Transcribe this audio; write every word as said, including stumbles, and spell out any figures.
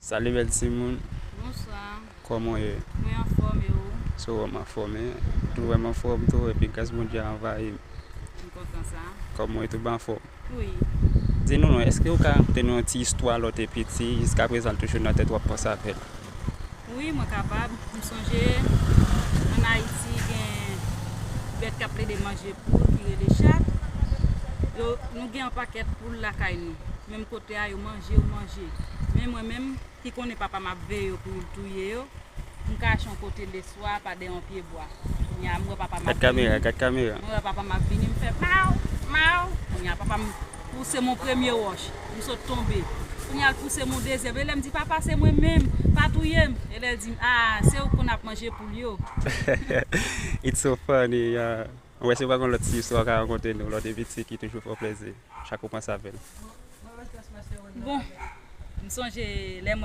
Salut bèl timoun. Bonswa. Kòman w ye? Mwen anfòm e ou? So, m anfòm, wi. Tou vrèman anfòm tou, epi gras Bondye a anvayi m. M kontan sa. Kòman w ye, tou anfòm? Wi. Di nou non, èske w ka rakonte nou yon ti istwa lè w te piti, jiskaprezan l toujou nan tèt w ap panse avè l? Wi, mwen kapab. M sonje ann Ayiti gen bèt k ap plede manje poul ki rele chat. Yo, nou gen yon pakèt poul lakay nou. Menm kote a, yo manje, yo manje. Men mwen menm, ki konnen papa m ap veye yo pou l touye yo, m kache yon kote leswa pa dèyè yon pye bwa. Kounye a, m wè papa m ap Gad kamera, vini. Gad kamera. Mwen wè papa m ap vini, m fè maw, maw. Kounye a, papa m pouse m yon premye wòch, m sot tonbe. Kounye a, l pouse m yon dezyèm. E lè m di, "Papa, se mwen menm, pa touye m." E lè l di m, "A, se ou k konn ap manje poul yo." It's so funny. Uh, mwen wè se pa yon lòt ti istwa w ka rakonte nou lè w te piti ki toujou fè w plezi. Chak ou panse avè l. Bon, m sonje lè mwen